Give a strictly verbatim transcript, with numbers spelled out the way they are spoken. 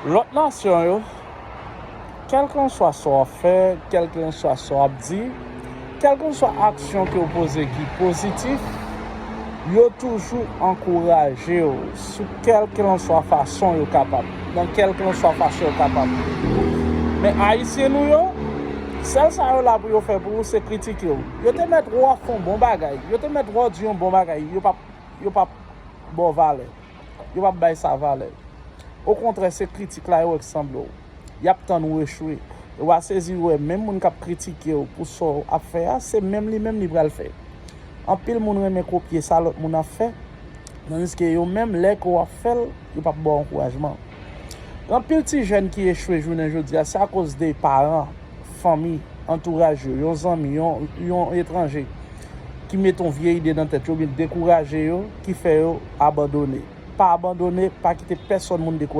Lòt nasyon yo, kèlkanswa sa w ap fè, kèlkanswa sa w ap di, kèlkanswa aksyon ke w poze ki pozitif, yo toujou ankouraje w sou kèlkanswa fason yo kapab, nan kèlkanswa fason yo kapab. Men Ayisyen nou yo, sèl sa yo la pou yo fè pou ou se kritike w. Yo te mèt wè w ap fè yon bon bagay, yo te mèt wè w di yon bon bagay, yo p ap, yo p ap ba w valè. Yo p ap bay sa valè. Okontrè, se kritik la yo wè k sanble w. Y ap tann ou echwe. E w a sezi wè menm moun k ap kritike w pou sa w ap fè a, se menm li menm li pral fè. Anpil moun renmen kopye sa lòt moun ap fè, tandiske yo menm, lè ke w ap fè l, yo p ap ba w ankourajman. Gen anpil ti jèn ki echwe jounen jodi a, se akoz de paran, fanmi, antouraj yo, yon zanmi, yon, yon etranje ki mete yon vye ide nan tèt yo, oubyen dekouraje yo, ki fè yo abandone. Pa abandone, pa kite pèsòn moun dekouraje.